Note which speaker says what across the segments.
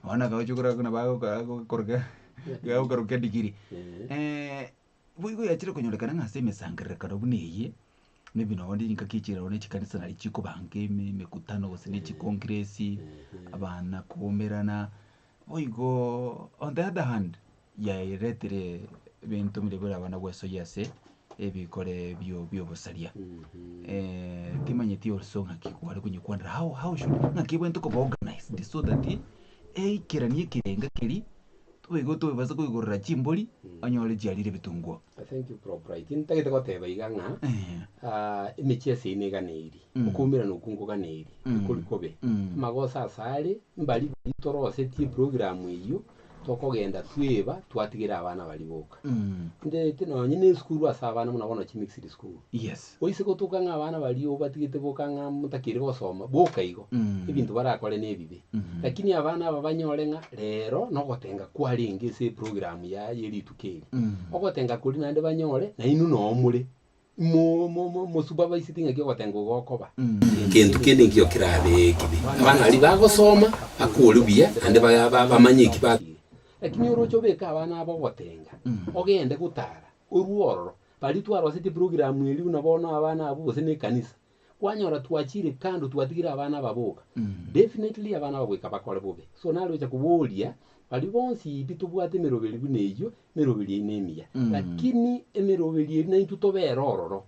Speaker 1: Bono akagochia korora buna bagokoroka gagokoroka edigiri. Boigo yachire konyorekana ng'a ase emesangererekano buna eye, maybe nonye chingaki echi nonye chikanisa naria chikobanga eme emekutano gose ne chicongress, abana koumerana, boigo on the other hand, yaeretire ebinto bire bire abana gwesoyia ase ebikore bio biobosaria. Timanyeti also ng'aki kware konyekwanera how how should ng'aki ebwenerete koba organised so that eikeranie ekerenga keria Toigo tobasa koigorera chimbori onyore chiarire ebitunguo.
Speaker 2: Thank you Prof Bright. Ntagete goteba iga ng'a
Speaker 1: Eh.
Speaker 2: ah, emicheso eye neganeiri,
Speaker 1: Mm.
Speaker 2: okoumerana okwo nkoganeiri,
Speaker 1: Mm.
Speaker 2: tikori kobe.
Speaker 1: Mm.
Speaker 2: Amagoso ase are, mbari baria torosetie eprogram eyio, tokogenda tweba twatigera abana baria boka.
Speaker 1: Mm.
Speaker 2: Ntaete nonye na esukuru ase abana buna bono chimixed school.
Speaker 1: Yes.
Speaker 2: Oise gotoka ng'a abana baria obatigete boka ng'a motakeire gosoma, boka igo,
Speaker 1: Mm.
Speaker 2: ebinto barakore na ebibe. Lakini abana aba banyore ng'a rero nogotenga kwarenge ase eprogram ya ye rituko eri. Ogotenga koria naende banyore, nainwe noo more, mo- mo- mo- mosuperviseti ng'aki ogotenga ogo gokoba. Gento kende nkio kerabe ekibe. Abana baria bagosoma, bakore buya, naende ba- ba- bamanye eki ba. Lakini oroche obeke abana aba ogotenga, ogende gotara, orwe ororo, baria twarosetie program eria buna bono abana abwo gose na ekanisa, Kwanyora twachire kando twatigire abana aba boka, definitely abana aba goika bakore bobe. So nare gocha koboria baria bonsi pi tobwate emeroberi buna eyio, emeroberi eyio nemiya. Lakini emeroberi eria naintwe tobere ororo,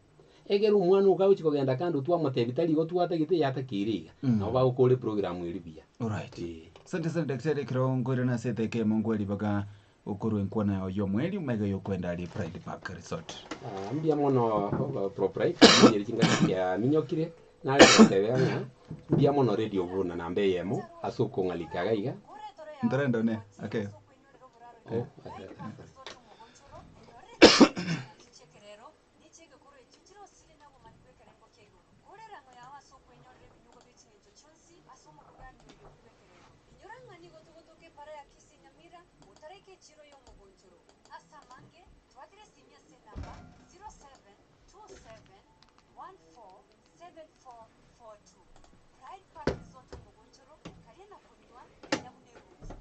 Speaker 2: ekero omwana ogo agochi kogenda kando twamotebia tari igo twatagete yatakeire iga, nabo bagokora eprogram eria buya.
Speaker 1: Alright.
Speaker 2: Eeh.
Speaker 1: Asante sana daktari ekero nkoirana ase edaika eyemo nkoe ribaga Okorwa enkwana yao y'omoerio magega y'okwenda aria Pride Park Resort.
Speaker 2: Ah, mbuya mono Proprite, manyire chingaki chiaminyokire, nare gotebea ng'a mbuya mono Radio Buna namba eyemo ase okong'alika iga iga.
Speaker 1: Ntorende one ake.
Speaker 2: Oh,
Speaker 3: Otareke echiro y'omogonchoro. Ase amange, twakere esimi ase enamba 0727147442. Pride Park Resort Omogonchoro, karia na konywa menya buna eruoti.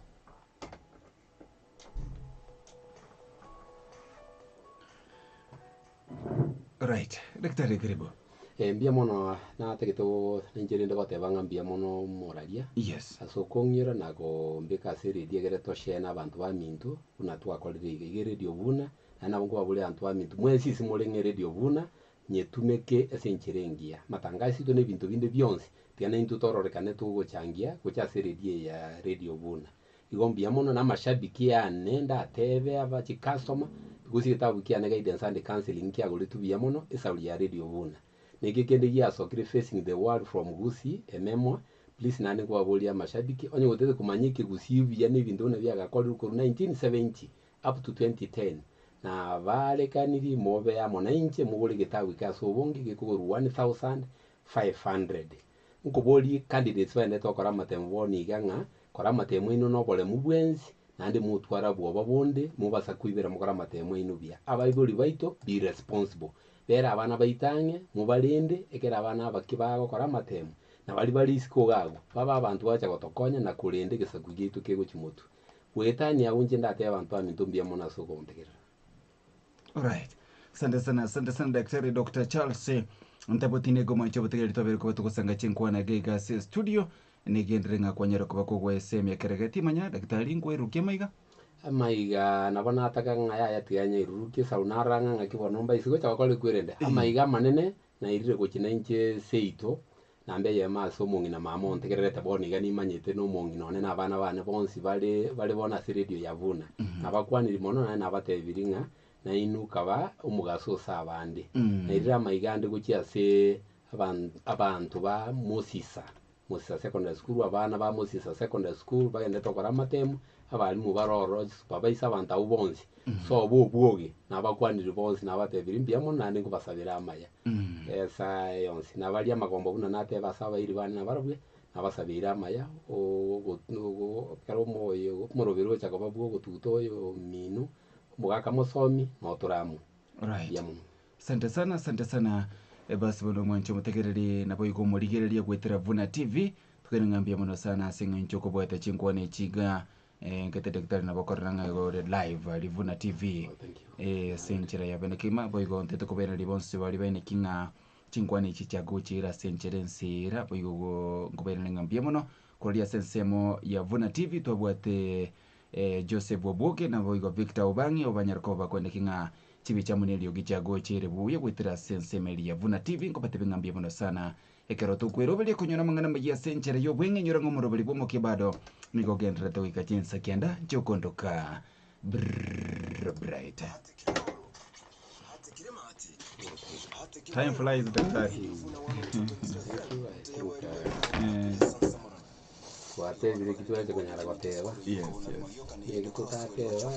Speaker 1: Right, Daktari karibu.
Speaker 2: Eh, mbuya mono natagete go ninche rende goteba ng'a mbuya mono omoraria
Speaker 1: Yes.
Speaker 2: ase okong'ira na gombeka ase eredio egere toshare na abanto baminto buna twakorire iga. Iga eredio buna, naende nabo nkobaboria abanto baminto mwensi ase more ng'a eredio buna, nyetumeke ase enchera engiya. Amatangaso aito na ebinto binde bionsi, tiga naintwe tororekane togochangia gocha ase eredio eye ya radio buna. Igo mbuya mono na amashabiki aane ndatebe aba chicustomer, because egetabu kiane guidance and counselling nkiagoretwe buya mono esauri ya radio buna. Na eke kende giasokire facing the world from Gusii, a memoir, please naende nkobaboria amashabiki, onye gotete komanya ekegusii buya na ebinto buna biagakorirwe korwa 1970 up to 2010, nabarekaniri mobe amo nainche mogore egetabu eke ase obonge gekogorwa 1500. Nkoborie candidates baendete gokora amatemo bono iga ng'a kora amatemo aino na oboremu bwensi, naende motware abwoba bonde, mobasa koibera mokore amatemo aino buya. Abaibori baito, be responsible. Bera abana baito ang'e, mobarende, ekero abana aba ki bagokora amatemo, na baria bare isiko iga agwo, babe abanto bagocha gotokonya na korenda egesaku giaito kegochia motwe. Goetania agwo inche ndatebe abanto baminto mbuya mono ase ogontegerera.
Speaker 1: Alright. Asante sana, asante sana Daktari Dr. Charles Ntaboti nigo mwanche obotegereri twabere koba togosanga chinkwana iga iga ase studio nigendere ng'a kwanyara koba kogwesemia kerege timanya daktari nkwerukia amaiga.
Speaker 2: Amaiga nabo nataka ng'a yaya tiga nyairurukie esau narora ng'a ng'aki bono mbaise gocha gokora ekwerende. Amaiga amanene nairire gochia nainche seito, Naende eyemo ase omong'ina mama ontegererete bono iga nimanyete nomong'ina one na abana bane bonsi bare bare bono ase radio ya Vuna. Nabakwaniri mono naende nabatebirie ng'a nainwe kaba omogaso ase abande. Nairire amaiga ande gochia ase aban abanto ba Mosisa, Mosisa Secondary School, abana ba Mosisa Secondary School bagenderete gokora amatemu, abalimu bare ororo, chisupervisor, abanto abwo bonsi, sobo obwoge, nabakwaniri bonsi nabatebirie mbuya mono naende nkobasabera amaya. Esaa yonsi nabaria amagombo buna nateba ase abairi bane nabarabwo, nabasabeire amaya, ogo ogo ekero omoyo omoroberi ogocha koba bwa ogotuguta oyo omino, omogaka mosomi, notore amo.
Speaker 1: Alright.
Speaker 2: Mbuya mono.
Speaker 1: Asante sana, asante sana. Eh, Basi bono omwanche omotegereri naboigo omorigereria goetera Vuna TV. Tokene ng'a mbuya mono sana ase eng'encho okobwata chinkwana echi iga, nkete daktari nabo okorora ng'a igo ore live aria Vuna TV,
Speaker 2: Oh, thank you.
Speaker 1: ase enchera ya bene kegima, boigo ntete kobairaneria bonsi baria baineki ng'a chinkwana echi chiagocheire ase enchera enseera, boigo go nkobairaneria ng'a mbuya mono, Koria ase ensemo ya Vuna TV twabwate Joseph Obwoge naboigo Victor Obang'i obanyare koba bakoendeki ng'a chibicha amo neriogi chiagocheire buya goetera ase ensemo eria ya Vuna TV nkobatebie ng'a mbuya mono sana ekero tokweroberia konyora amang'ana amayia ase enchera y'obweng'e nyora ng'a omoroberi bw'omokia bado nigo ogendererete goika chinsa kianda chiokondoka Brrrr bright. Time flies daktari.
Speaker 2: Thank you, I think twatebire ki twache konyara goteba
Speaker 1: Yes, yes.
Speaker 2: eki totateba.